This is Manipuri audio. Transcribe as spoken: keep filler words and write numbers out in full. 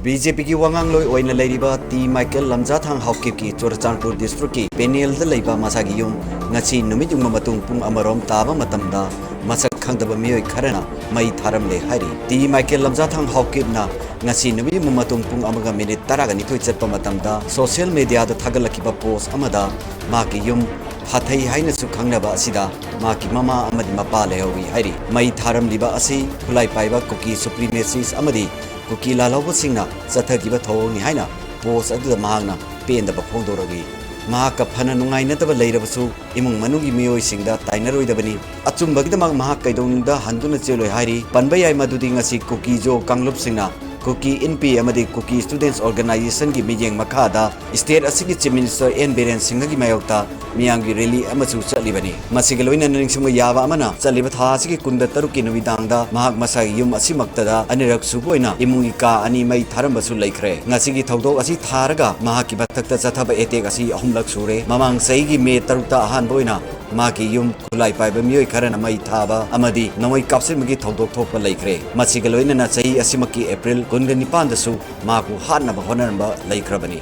ꯕꯤ ꯖꯦ ꯄꯤꯒꯤ ꯋꯥꯉꯥꯡꯂꯣꯏ ꯑꯣꯏꯅ ꯂꯩꯔꯤꯕ ꯇꯤ ꯃꯥꯏꯀꯦꯜ ꯂꯝꯖꯥꯊꯥꯡ ꯍꯥꯎꯀꯤꯞꯀꯤ ꯆꯨꯔꯆꯥꯟꯄꯨꯔ ꯗꯤꯁꯇ꯭ꯔꯤꯛꯀꯤ ꯄꯦꯅꯦꯜꯗ ꯂꯩꯕ ꯃꯁꯥꯒꯤ ꯌꯨꯝ ꯉꯁꯤ ꯅꯨꯃꯤꯠ ꯌꯨꯡꯕ ꯃꯇꯨꯡ ꯄꯨꯡ ꯑꯃꯔꯣꯝ ꯇꯥꯕ ꯃꯇꯝꯗ ꯃꯁꯛ ꯈꯪꯗꯕ ꯃꯤꯑꯣꯏ ꯈꯔꯅ ꯃꯩ ꯊꯥꯔꯝꯂꯦ ꯍꯥꯏꯔꯤ꯫ ꯇꯤ ꯃꯥꯏꯀꯦꯜ ꯂꯝꯖꯥꯊꯥꯡ ꯍꯥꯎꯀꯤꯞꯅ ꯉꯁꯤ ꯅꯨꯃꯤꯠ ꯌꯨꯡꯕ ꯃꯇꯨꯡ ꯄꯨꯡ ꯑꯃꯒ ꯃꯤꯅꯤꯠ ꯇꯔꯥꯒ ꯅꯤꯊꯣꯏ ꯆꯠꯄ ꯃꯇꯝꯗ ꯁꯣꯁꯤꯌꯦꯜ ꯃꯦꯗꯤꯌꯥꯗ ꯊꯥꯒꯠꯂꯛꯈꯤꯕ ꯄꯣꯁ ꯑꯃꯗ ꯃꯍꯥꯛꯀꯤ ꯌꯨꯝ ꯐꯥꯊꯩ ꯍꯥꯏꯅꯁꯨ ꯈꯪꯅꯕ ꯑꯁꯤꯗ ꯃꯍꯥꯛꯀꯤ ꯃꯃꯥ ꯑꯃꯗꯤ ꯃꯄꯥ ꯂꯩꯍꯧꯏ ꯍꯥꯏꯔꯤ꯫ ꯃꯩ ꯊꯥꯔꯝꯂꯤꯕ ꯑꯁꯤ ꯈꯨꯠꯂꯥꯏ ꯄꯥꯏꯕ ꯀꯨꯀꯤ ꯁꯨꯄ꯭ꯔꯤꯃꯦꯁꯤꯁ ꯑꯃꯗꯤ ꯀꯨꯀꯤ ꯂꯥꯜꯍꯧꯕꯁꯤꯡꯅ ꯆꯠꯊꯈꯤꯕ ꯊꯧꯑꯣꯡꯅꯤ ꯍꯥꯏꯅ ꯄꯣꯁ ꯑꯗꯨꯗ ꯃꯍꯥꯛꯅ ꯄꯦꯟꯗꯕ ꯐꯣꯡꯗꯣꯔꯛꯏ꯫ ꯃꯍꯥꯛꯀ ꯐꯅ ꯅꯨꯡꯉꯥꯏꯅꯗꯕ ꯂꯩꯔꯕꯁꯨ ꯏꯃꯨꯡ ꯃꯅꯨꯡꯒꯤ ꯃꯤꯑꯣꯏꯁꯤꯡꯗ ꯇꯥꯏꯅꯔꯣꯏꯗꯕꯅꯤ꯫ ꯑꯆꯨꯝꯕꯒꯤꯗꯃꯛ ꯃꯍꯥꯛ ꯀꯩꯗꯧꯅꯨꯡꯗ ꯍꯟꯗꯨꯅ ꯆꯦꯜꯂꯣꯏ ꯍꯥꯏꯔꯤ꯫ ꯄꯟꯕ ꯌꯥꯏ ꯃꯗꯨꯗꯤ ꯉꯁꯤ ꯀꯨꯀꯤ ꯖꯣ ꯀꯥꯡꯂꯨꯞꯁꯤꯡꯅ ꯀꯨꯀꯤ ꯏꯟꯄꯤ ꯑꯃꯗꯤ ꯀꯨꯀꯤ ꯁ꯭ꯇꯨꯗꯦꯟꯠꯁ ꯑꯣꯔꯒꯅꯥꯏꯖꯦꯁꯟꯒꯤ ꯃꯤꯠꯌꯦꯡ ꯃꯈꯥꯗ ꯁ꯭ꯇꯦꯠ ꯑꯁꯤꯒꯤ ꯆꯤꯐ ꯃꯤꯅꯤꯁꯇꯔ ꯑꯦꯟ ꯕꯤꯔꯦꯟ ꯁꯤꯡꯍꯒꯤ ꯃꯥꯌꯣꯛꯇ ꯃꯤꯌꯥꯝꯒꯤ ꯔꯦꯂꯤ ꯑꯃꯁꯨ ꯆꯠꯂꯤꯕꯅꯤ꯫ ꯃꯁꯤꯒ ꯂꯣꯏꯅꯅ ꯅꯤꯡꯁꯤꯡꯕ ꯌꯥꯕ ꯑꯃꯅ, ꯆꯠꯂꯤꯕ ꯊꯥ ꯑꯁꯤꯒꯤ ꯀꯨꯟꯒ ꯇꯔꯨꯛꯀꯤ ꯅꯨꯃꯤꯗꯥꯡꯗ ꯃꯍꯥꯛ ꯃꯁꯥꯒꯤ ꯌꯨꯝ ꯑꯁꯤꯃꯛꯇꯗ ꯑꯅꯤꯔꯛ ꯁꯨꯕ ꯑꯣꯏꯅ ꯏꯃꯨꯡꯒꯤ ꯀꯥ ꯑꯅꯤ ꯃꯩ ꯊꯥꯔꯝꯕꯁꯨ ꯂꯩꯈ꯭ꯔꯦ꯫ ꯉꯁꯤꯒꯤ ꯊꯧꯗꯣꯛ ꯑꯁꯤ ꯊꯥꯔꯒ ꯃꯍꯥꯛꯀꯤ ꯃꯊꯛꯇ ꯆꯠꯊꯕ ꯑꯦꯇꯦꯛ ꯑꯁꯤ ꯑꯍꯨꯝꯂꯛ ꯁꯨꯔꯦ꯫ ꯃꯃꯥꯡ ꯆꯍꯤꯒꯤ ꯃꯦ ꯇꯔꯨꯛꯇ ꯑꯍꯥꯟꯕ ꯑꯣꯏꯅ ꯃꯍꯥꯛꯀꯤ ꯌꯨꯝ ꯈꯨꯠꯂꯥꯏ ꯄꯥꯏꯕ ꯃꯤꯑꯣꯏ ꯈꯔꯅ ꯃꯩ ꯊꯥꯕ ꯑꯃꯗꯤ ꯅꯣꯡꯃꯩ ꯀꯥꯞꯁꯤꯟꯕꯒꯤ ꯊꯧꯗꯣꯛ ꯊꯣꯛꯄ ꯂꯩꯈ꯭ꯔꯦ꯫ ꯃꯁꯤꯒ ꯂꯣꯏꯅꯅ ꯆꯍꯤ ꯑꯁꯤꯃꯛꯀꯤ ꯑꯦꯄ꯭ꯔꯤꯜ ꯀꯨꯟꯒ ꯅꯤꯄꯥꯟꯗꯁꯨ ꯃꯍꯥꯛꯄꯨ ꯍꯥꯠꯅꯕ ꯍꯣꯠꯅꯔꯝꯕ ꯂꯩꯈ꯭ꯔꯕꯅꯤ꯫